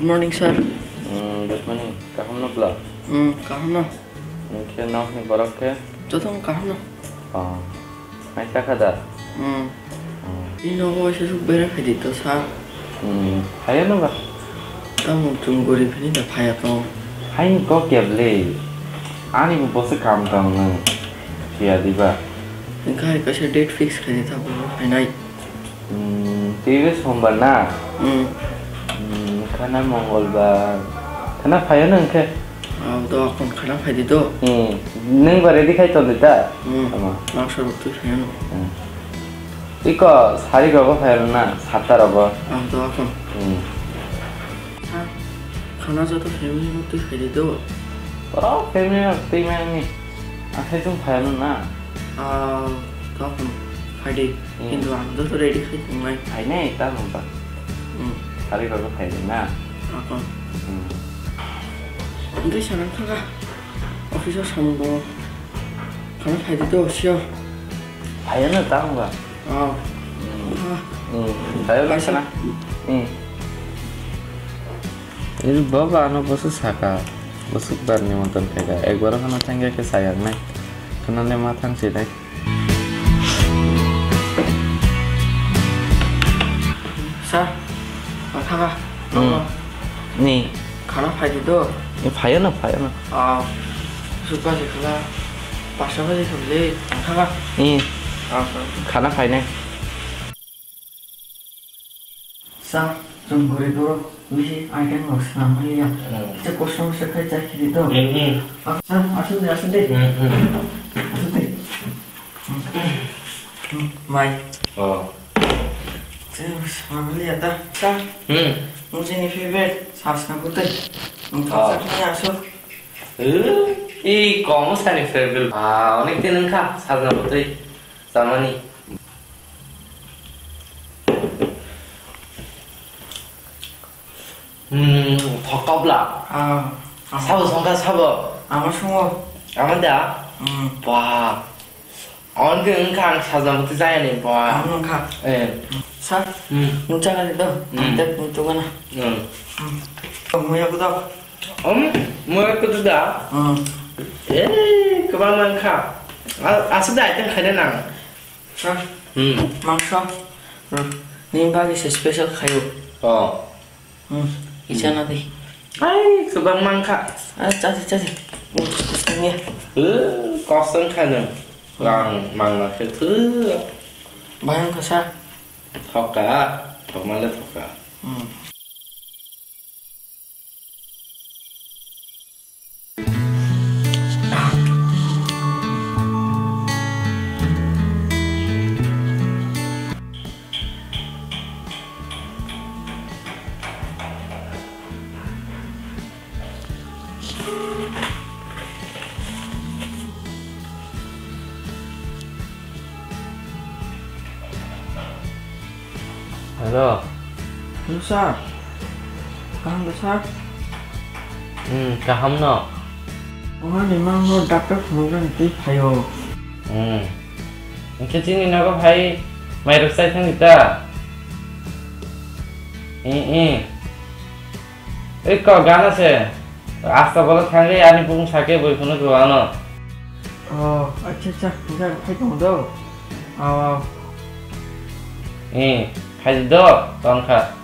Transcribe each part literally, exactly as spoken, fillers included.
Good morning, sir. Hmm, good morning. Kaham no bla? Hmm, kaham no. Nokni borok khe? Joto kaham no. Oh. Nai ta kha da? Hmm. Oh. Ini nogo waisa suk bera phai di to, sir. Hmm. Phai no ba? Tamo chwng gori phini da phai ya to. Hai ni kok ya ble. Ani bo bosa kam tang no. Phiya di ba? Engkha hai kaisa date fix khai di ta bo phai nai. Hmm, twi sombar na? Hmm. Hmm, khana mongolbar. Khana phaiya nang khe? Ah, do akon khana phai di do. Hmm, nang ba ready khai ton di ta? Hmm. Tama. Mangso rok twi phaiya no. Hmm. Iko sari rogo phaiya na, sata rogo. Ah, do akon. Hmm. Ha, khana joto family no twi phai di do. Oh, family no twi mani. Akhai chung phaiya na. Ah, do akon phai di. Hmm. Kintu ang joto ready khai tongnai. Phainai ta mungba. Hmm. Sari rogo phainai na. Akon. Hmm. Hingke sanang thangkha. Office o samung tongo. Khana phai di to, sio. Phaiya no ta mungba. Oh. Hmm. Ah. Hmm. Phaiya no sana. Hmm. Ini baba ano bosu saka. Bosu bar ni monton khaika. Ekbar khana thangya khe sayang nai. Khana le ma thang si dai. Sir, ma thanga. Hmm. Ni. Khana phai di do. Ni phaiya na, phaiya na. Ah, suka se khana. Pasta baje khamle, ma thanga. Ni. Ah, sir. Khana phainai. Sir, chwng gori boro, bisi item rok swnam manya. Hmm. Kisa kosto mosto khai chai khidi do. Hmm, hmm. Ah, sir, asuk de, asuk de. Hmm, hmm. Asuk de. Mai. Oh. Sir, mamali ata. Sir. Hmm. Mujini favorite, sasna kutai. Oh. Sir, ni aso. Eh, i komo sani favorite. Ah, onek din wngkha, sajna bwtwi chamani. Hmm, thokobla. Ah, ah. Sabo songkha sabo. Ama songo. Ama da? Hmm. Ba. Ang khe wngkha ang sajna bwtwi chayani, ba. Ang wngkha. Eh. Sir, hmm. Nung chana di do? Hmm. Ang tak nung tugana. Hmm. Hmm. Muya kudo. Om, muya kudo da? Hmm. Eh, kwbangma wngkha. A-, aswk da item khaina nang. Sir. Hmm. Mangso. Hmm. Nini bagwi se special khayo. Oh. Hmm. Ichana di. Ai, kwbang mangkha. Ah, chadi, chadi. Kosong ya. Eh, kosong khaino. Rang mangna khe thu. Bayang kasa. Thoka, thokmale thoka. Hmm. Hello. Hello, sir. Kaham da, sir? Hmm, kaham no. Oha ni mang no doctor phunukna twi phaio. Hmm. Hingke chini nogo phai mairok chai thangdi ta? Eh, eh. Oi ko gana se. Asta bola thangwi ani bung sake boi phunuk rw ano. Oh, acha, acha. Hingke phai tong do. Oh. Eh, phai do, tongkha.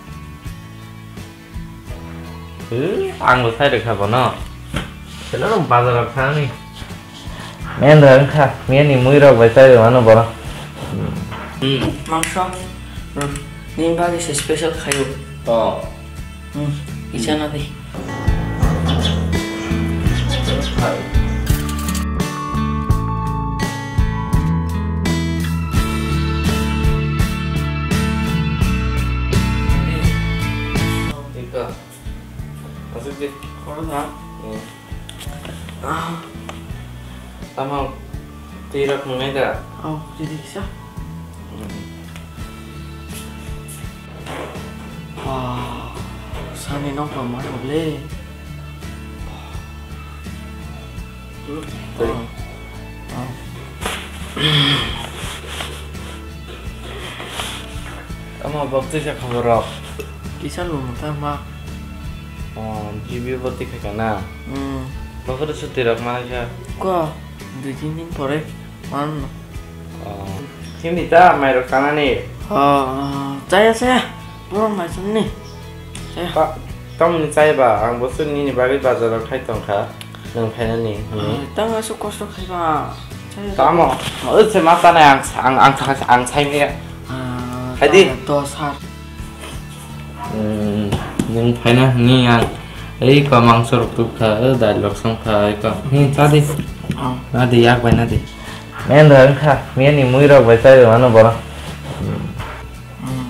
Eh, ang bo sai rwkha bono. Selo rok bazar rok thangni. Men da wngkha, men ni mui rok bai chai rwmano bono. Hmm. Mangso. Hmm. Nini bagwi se special khayo. Oh. Hmm. Ichana di. Ika. Asuk di. Kono na? Hmm. Ah. Tamo twi rok nungnai da? Oh, jadi kisa. Hmm. Ah, sani nokbar ma le. Twi. Ah. Ah. Tamo bok twi sa khobor rok. Kisa lu muta ma. Oh, G B o boti khaika na? Hmm. Bokoro chuti rok manai kha? Ko, dui tin din pore manno. Oh. Himni ta mairok chanani? Oh, chaya, chaya. Borok mai chani. Chaya. Ta-, tamoni chai ba? Ang bosu nini bagwi bazar rok khai tongkha. Nwng phainani hwnwi. Ai, tang aswk kosto khai ba. Chaya. Tamo? O se ma tanai ang, ang, ang, ang, ang saimaya. Ah, khaidi. Tamo to sar. Hmm, nwng phaina hwnwi ang ei ko mangso rok tubkha, o dal rok songkha, ei ko. Hmm, cha di. Oh. Na di, yak bai na di. Men da wngkha, men ni mui rok bai chai rw ano borok. Hmm. Hmm.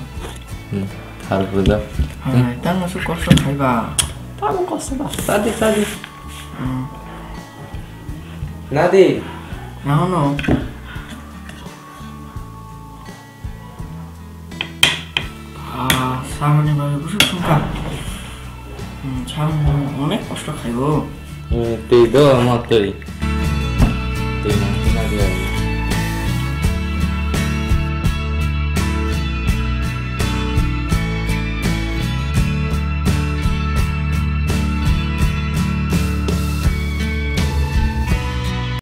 Hmm, thar bwjak. Hai, tamo su kosto khai ba. Tamo kosto ba. Cha di, cha di. Hmm. Na di. Na hono. Ah, samani bagwi bwswk songkha. Hmm, samani bagwi onek kosto khaibo. Hmm, twi do, omo twi. Twi.